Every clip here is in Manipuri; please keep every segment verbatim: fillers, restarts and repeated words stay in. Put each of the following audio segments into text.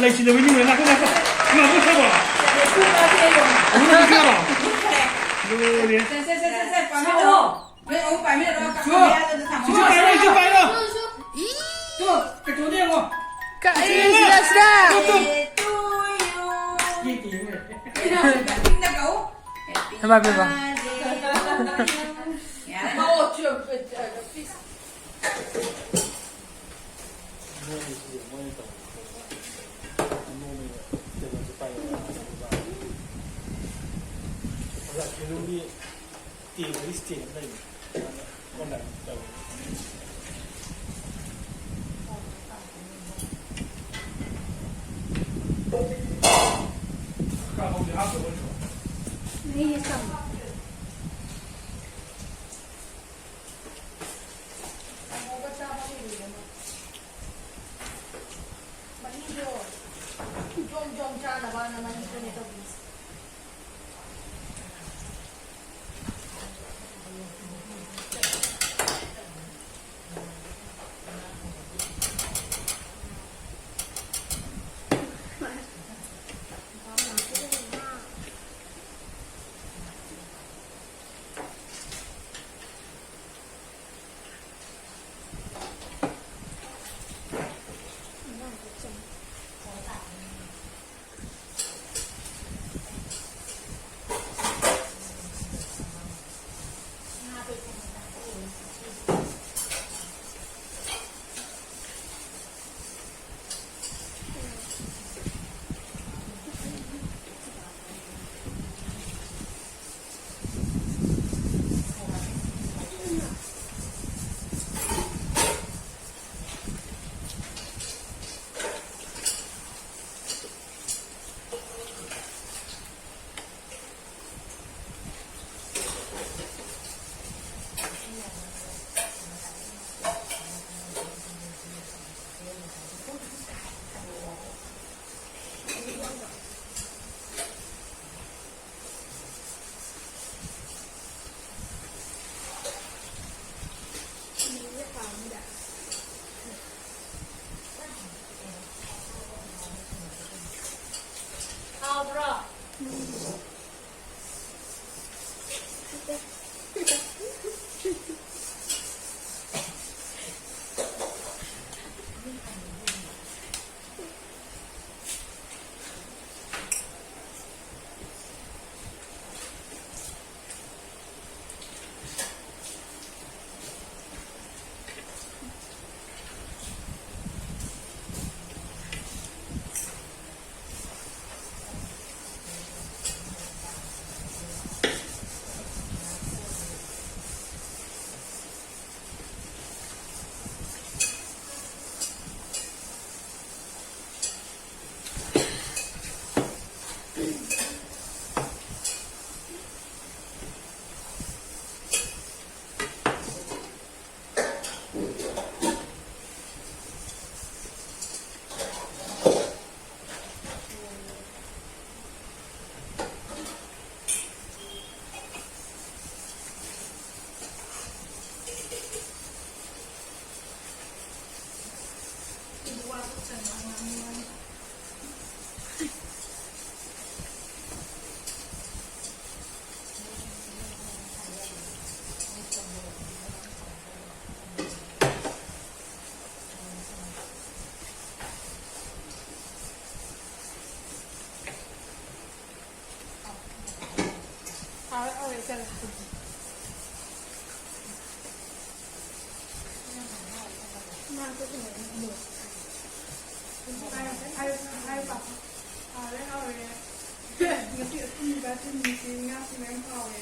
ꯑꯩ ꯁꯤꯗ ꯋꯤꯅꯤꯡ ꯑꯣꯏꯅ ꯂꯥꯛꯀꯅꯤ, ꯂꯥꯛꯀꯅꯤ꯫ ꯏꯃꯥ, ꯃꯨꯠꯈ꯭ꯔꯕꯣ? ꯑꯃꯨꯛ ꯃꯨꯠꯈ꯭ꯔꯕꯣ? ꯂꯣꯏꯔꯦ꯫ ꯁꯦ, ꯁꯦ, ꯁꯦ, ꯁꯦ, ꯁꯦ, ꯄꯥꯝꯃꯤꯔꯣ? ꯁꯥꯎꯑꯣ꯫ ꯅꯣꯏ ꯑꯍꯨꯝ ꯄꯥꯏꯃꯤꯟꯅꯔꯣ, ꯁꯨ! ꯀꯥꯈꯠꯂꯦ ꯍꯥꯏꯗꯨꯗ ꯊꯝꯃꯣ꯫ ꯁꯨ ꯄꯥꯏꯔꯣ, ꯁꯨ ꯄꯥꯏꯔꯣ! ꯇꯨ, ꯀꯩꯊꯣꯛꯑꯗꯤ ꯌꯦꯡꯉꯣ꯫ ꯀꯛꯏ ꯁꯤꯗ, ꯁꯤꯗ! Two, two. ꯌꯦꯡ, ꯌꯦꯡ, ꯌꯦꯡ꯫ ꯀꯩꯅꯣ, ꯀꯛꯆꯤꯡꯗ ꯀꯛꯎ꯫ ꯍꯩꯃꯥ, ꯍꯩꯃꯥ꯫ ꯌꯥꯔꯦ꯫ ꯃꯍꯤꯗꯣ ꯖꯣꯝ ꯖꯣꯝ ꯆꯥꯅꯕꯅ ꯃꯍꯤꯗꯨꯅꯦ ꯇꯧꯕꯤꯁꯦ꯫ ꯍꯥꯎꯔꯦ, ꯍꯥꯎꯔꯦ꯫ ꯉꯁꯤ ꯑꯊꯨꯝꯕ ꯆꯤꯅꯤꯁꯤ ꯉꯥꯁꯤ ꯃꯌꯥꯝ ꯍꯥꯎꯔꯦ꯫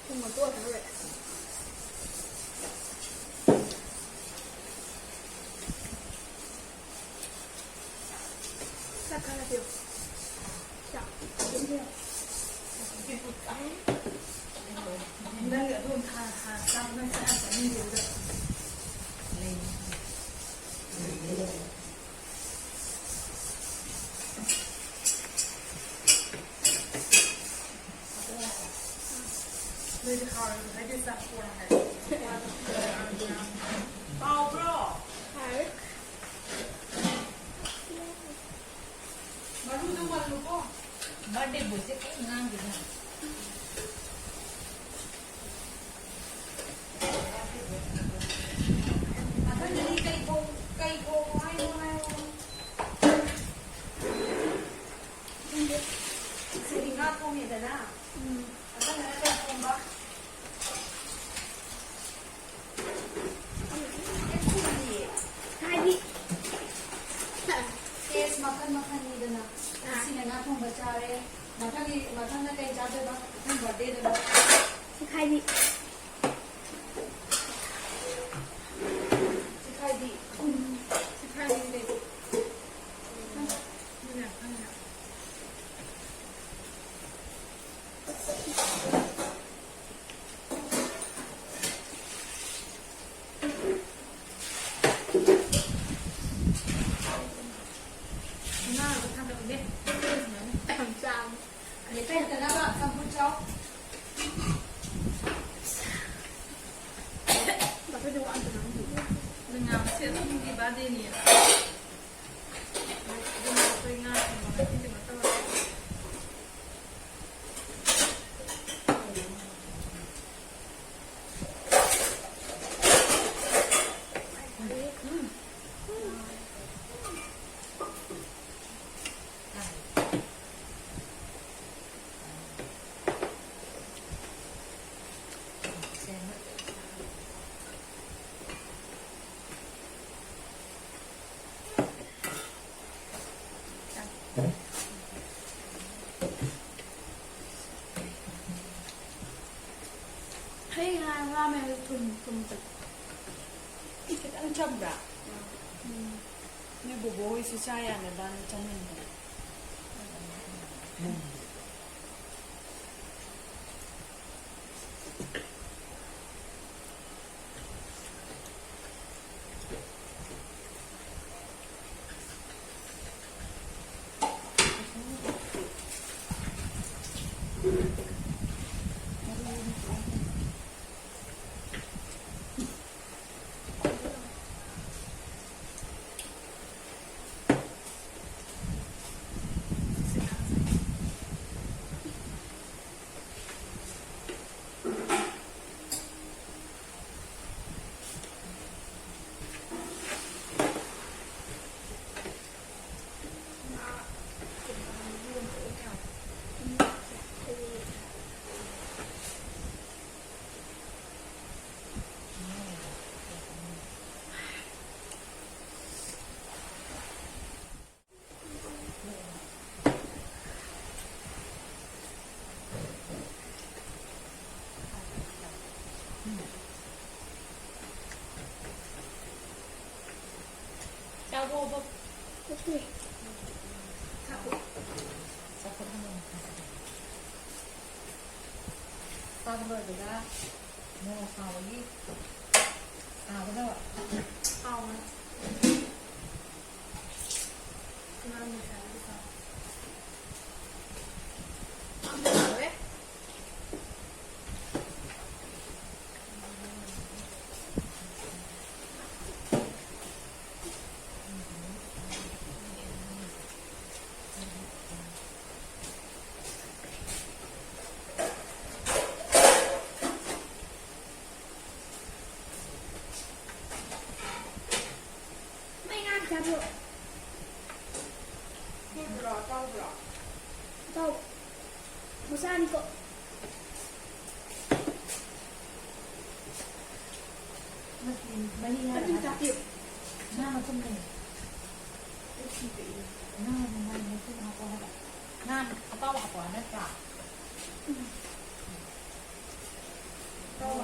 ꯊꯨꯝꯒ ꯇꯣꯠꯈ꯭ꯔꯦ꯫ ꯆꯥꯛ ꯈꯔ ꯄꯤꯌꯨ꯫ ꯆꯥꯛ꯫ ꯅꯪ ꯑꯗꯨꯝ ꯍꯥ-, ꯍꯥ-, ꯆꯥꯛ ꯅꯪ ꯆꯥ ꯆꯥꯅꯤꯡꯗꯦ ꯑꯗꯨꯗ꯫ ꯅꯣꯏꯗꯤ ꯍꯥꯎꯔꯦ, ꯉꯁꯥꯏꯗꯤ ꯆꯥꯛ ꯄꯣꯔ ꯍꯥꯏ꯫ ꯍꯥꯎꯕ꯭ꯔꯣ? ꯍꯥꯎꯋꯦ꯫ ꯃꯔꯨꯗꯣ ꯃꯜꯂꯨꯀꯣ꯫ Birthday boyꯁꯦ ꯀꯔꯤꯝ ꯉꯥꯡꯗꯦꯗ꯫ ꯃꯊꯪꯗꯗꯤ ꯀꯩ ꯊꯣꯡ-, ꯀꯩ ꯊꯣꯡꯉꯣ ꯍꯥꯏꯅꯣ ꯍꯥꯏꯌꯣ꯫ ꯈꯪꯗꯦ꯫ ꯉꯁꯤꯗꯤ ꯉꯥ ꯊꯣꯡꯉꯦꯗꯅ꯫ ꯎꯝ꯫ ꯃꯊꯪꯗꯅ ꯀꯩ ꯊꯣꯡꯕ? ꯀꯩꯝ ꯊꯣꯡꯗꯤꯌꯦ꯫ ꯍꯥꯏꯗꯤ꯫ Taste ꯃꯈꯜ ꯃꯈꯜꯅꯤꯗꯅ꯫ ꯑꯥ꯫ ꯉꯁꯤꯅ ꯉꯥ ꯊꯣꯡꯕ ꯆꯥꯔꯦ꯫ ꯃꯊꯪꯒꯤ, ꯃꯊꯪꯅ ꯀꯩ ꯆꯥꯗꯣꯏꯕ? ꯃꯊꯪ birthdayꯗꯅ? ꯆꯤꯈꯥꯏꯕꯤ꯫ ꯆꯤꯈꯥꯏꯕꯤ꯫ ꯎꯝ꯫ ꯆꯤꯈꯥꯏꯕꯤ ꯂꯩ꯫ ꯑꯗꯨꯅ ꯌꯥꯝ ꯈꯪꯉꯦ꯫ ꯉꯥꯒ ꯊꯥꯡꯒꯠꯂꯨꯅꯦ꯫ ꯌꯥꯝ ꯆꯥꯕ꯫ ꯑꯗꯩ ꯀꯩ ꯅꯠꯇꯅꯕ ꯆꯝꯐꯨꯠ ꯆꯥꯎ꯫ ꯕꯥꯆꯧꯗꯤ ꯋꯥ ꯑꯝꯇ ꯉꯥꯡꯗꯦ꯫ ꯅꯪ ꯉꯥꯡꯕꯁꯦ ꯑꯗꯨꯝ ꯃꯤꯒꯤ birthdayꯅꯤ꯫ ꯑꯗꯨꯅ ꯑꯩꯈꯣꯏ ꯉꯥ ꯊꯣꯡꯕ ꯉꯁꯤ ꯀꯩꯅꯣ ꯇꯧꯔꯦ꯫ ꯑꯩ ꯉꯥ ꯉꯥ ꯃꯌꯥꯝꯗꯣ ꯊꯨꯝ ꯊꯨꯝ ꯈꯤꯇꯪ ꯆꯝꯕ꯭ꯔꯥ? ꯎꯝ꯫ ꯅꯣꯏ ꯕꯣꯕꯣ ꯍꯣꯏꯁꯨ ꯆꯥ ꯌꯥꯅꯕꯅ ꯆꯝꯍꯟꯕꯅꯦ꯫ ꯆꯥꯛ ꯂꯣꯏꯕꯒ ꯃꯣꯔꯣꯛ ꯁꯥꯕꯒꯤ ꯁꯥꯒꯗꯕ꯫ ꯍꯥꯎꯕꯅꯦ꯫ ꯉꯥ ꯃꯦꯠ ꯁꯥꯕꯗꯤ ꯍꯥꯎ-, ꯌꯥꯝ ꯍꯥꯎꯋꯦ꯫ ꯃꯩ ꯉꯥ ꯆꯥꯕ꯭ꯔꯣ? ꯄꯨꯟꯕ꯭ꯔꯣ? ꯆꯥꯎꯕ꯭ꯔꯣ? ꯆꯥꯎ-, ꯃꯆꯥꯅꯤꯀꯣ꯫ ꯃꯍꯤ ꯍꯥꯏꯔ ꯑꯗꯨꯝ ꯍꯥꯏꯔ꯫ ꯆꯥꯕꯤꯌꯨ꯫ ꯉꯥ ꯃꯇꯨꯝꯅꯦ꯫ ꯉꯥ ꯃꯇꯨꯝ ꯍꯥꯞꯄꯣ ꯍꯥꯏꯕ꯫ ꯉꯥ ꯑꯇꯥꯎꯕ ꯍꯥꯞꯄꯣ ꯍꯥꯏꯕ ꯅꯠꯇ꯭ꯔꯥ? ꯎꯝ꯫ ꯇꯧ